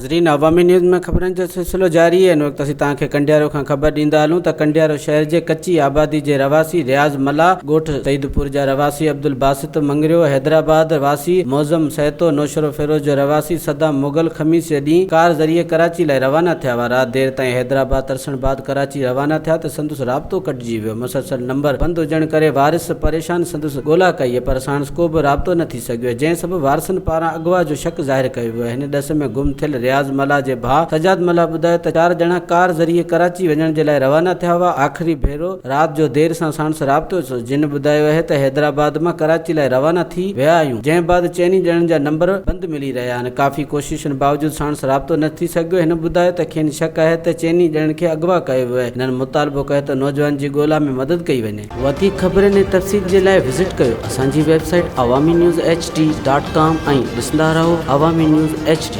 ناظرين عوامي نيوز ۾ خبرن جو سلسلو جاري آهي هن وقت اسين توهان کي ڪنڊيارو کان خبر ڏيندا هلون ته ڪنڊيارو شهر جي ڪچي آبادي جي رهواسي رياض ملاح ڳوٺ سعيدپور جا رهواسي عبدالباسط مڱريو حيدرآباد واسي معظم سهتو نوشهروفيروز جو رهواسي صدام مغل خميس جي ڏينهن ڪار ذريعي ڪراچي لاء روانا ٿيا هئا رات دير تائين حيدرآباد ترسڻ بعد ڪراچي روانا ٿيا ته سندس رابطو ڪٽجي ويو مسلسل نمبر بند هجڻ ڪري وارث پريشان سندس ڳولا ڪئي پر ساڻس ڪو به رابطو نه ٿي سگهيو جنهن سبب وارثن پاران اغوا جو شڪ ظاهر ڪيو ويو آهي. هن ڏس ۾ گم ٿيل رياض ملاح جي ڀاء سجاد ملاح ٻڌايو ته چار ڄڻا ڪار ذريعي ڪراچي وڃڻ جي لاء روانا ٿيا هئا، آخري ڀيرو رات جو دير سان ساڻس رابطو ٿيو، جن ٻڌايو آهي ته حيدرآباد مان ڪراچي لاء روانا ٿي ويا آهيون، جنهن بعد چئني ڄڻن جا نمبر بند ملي رهيا آهن، ڪافي ڪوششن باوجود ساڻس رابطو نه ٿي سگهيو، هن ٻڌايو ته کين شڪ آهي ته چئني ڄڻن کي اغوا ڪيو ويو آهي، هنن مطالبو ڪيو ته نوجوان جي ڳولا ۾ مدد ڪئي وڃي. وڌيڪ خبرن ۽ تفصيل جي لاء وزٽ ڪيو اسان جي website Awami news H D dot com ۽ ڏسندا رهو عوامي نيوز ايڇ ڊي.